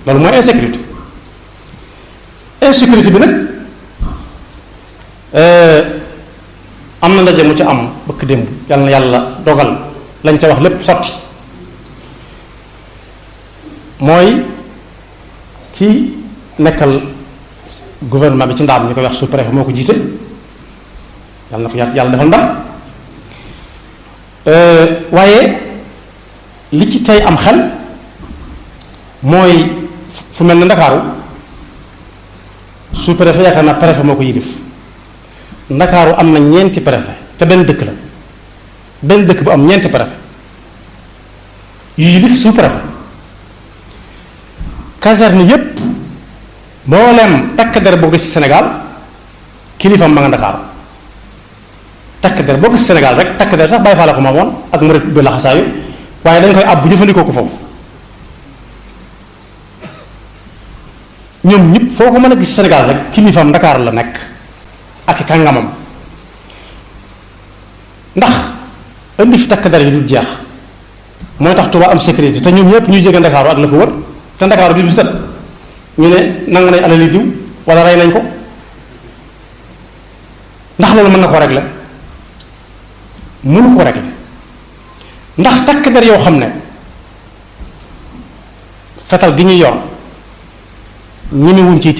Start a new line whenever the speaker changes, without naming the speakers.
loolu mooy insécurité. Insécurité bi nag am na ndaje mu ci am bëkk démb yàlla na yàlla dogal lañ ca wax lépp sotti. mooy ci nekkal gouvernement bi ci ndaam ñu koy wax sous-préfet moo ko jiite yàlla na ko yàlla defal ndam waaye li ci tey am xel mooy fu mel ne Ndakaaru sous-préfet yaakaar naa préfet moo ko yilif Ndakaaru am na ñeenti préfet te benn dëkk la benn dëkk bu am ñeenti préfet yu yilif sous-préfet. caserne yépp mboolem takk der boo gis ci Sénégal kilifam ma nga Ndakaaru takk der boo gis ci Sénégal rek takk der sax Baay Faal la ko moomoon ak murit bi laxasaayu waaye dañ koy àbb jëfandikoo ko foofu ñoom ñëpp foo ko mën a gis ci Sénégal rek kilifam Ndakaaru la nekk ak kàngamam ndax indi fi takk der yi du jeex mooy tax Tuubaa am sécurité te ñoom ñëpp ñuy jóge Ndakaaru ak la ko wër te Ndakaaru bi du set ñu ne nangu nañ alali diw wala rey nañ ko ndax loolu mën na koo régler mënu ko régler ndax takk der yoo xam ne fetal gi ñuy yor ñi wuñ ci